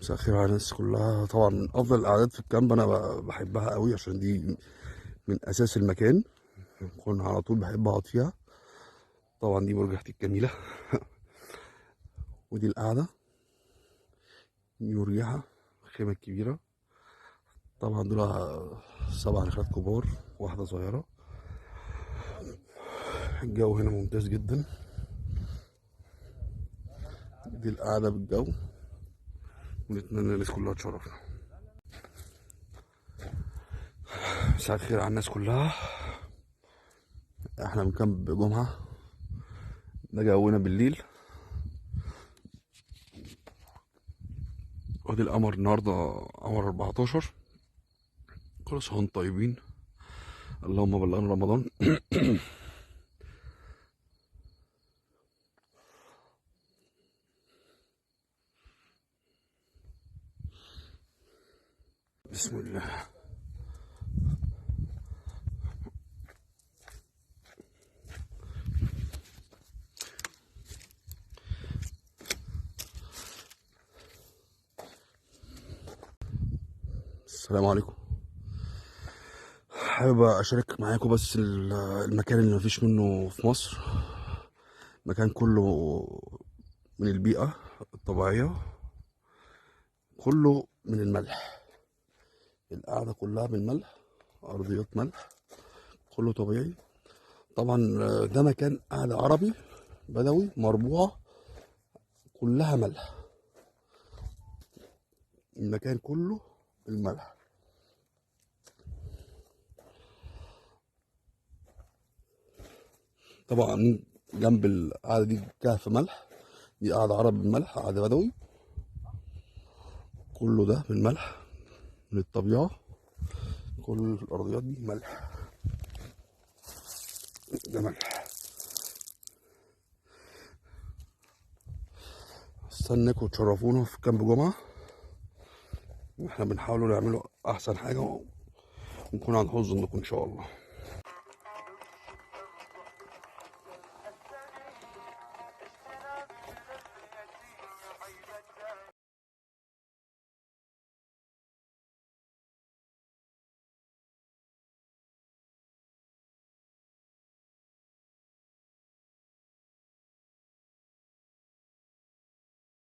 مساء الخير على الناس كلها. طبعا من افضل القعدات في ال camp، انا بحبها قوي عشان دي من اساس المكان، كنا على طول بحب اقعد فيها. طبعا دي مرجحتي الجميلة ودي القعدة، دي مرجحه الخيمة الكبيرة. طبعا دول 7 نخلات كبار واحدة صغيرة. الجو هنا ممتاز جدا، دي القعدة بالجو، ونتمنى الناس كلها تشرفنا. مساء الخير على الناس كلها. احنا من كامب جمعة، ده جونا بالليل، وادي القمر النهارده قمر 14. كل سنة وانتم طيبين، اللهم بلغنا رمضان. بسم الله. السلام عليكم. حابب اشارك معاكم بس المكان اللي مفيش منه في مصر، مكان كله من البيئة الطبيعية، كله من الملح، القعدة كلها من ملح، أرضيات ملح، كله طبيعي. طبعا ده مكان قعدة عربي بدوي مربوعة كلها ملح، المكان كله الملح. طبعا جنب القعدة دي كهف ملح، دي قعدة عربي بالملح، قعدة بدوي، كله ده بالملح من الطبيعة، كل الأرضيات دي ملح، ده ملح. استناكم وتشرفونا في كامب جمعة، واحنا بنحاولوا نعملوا أحسن حاجة ونكون عند حسن ظنكم إن شاء الله.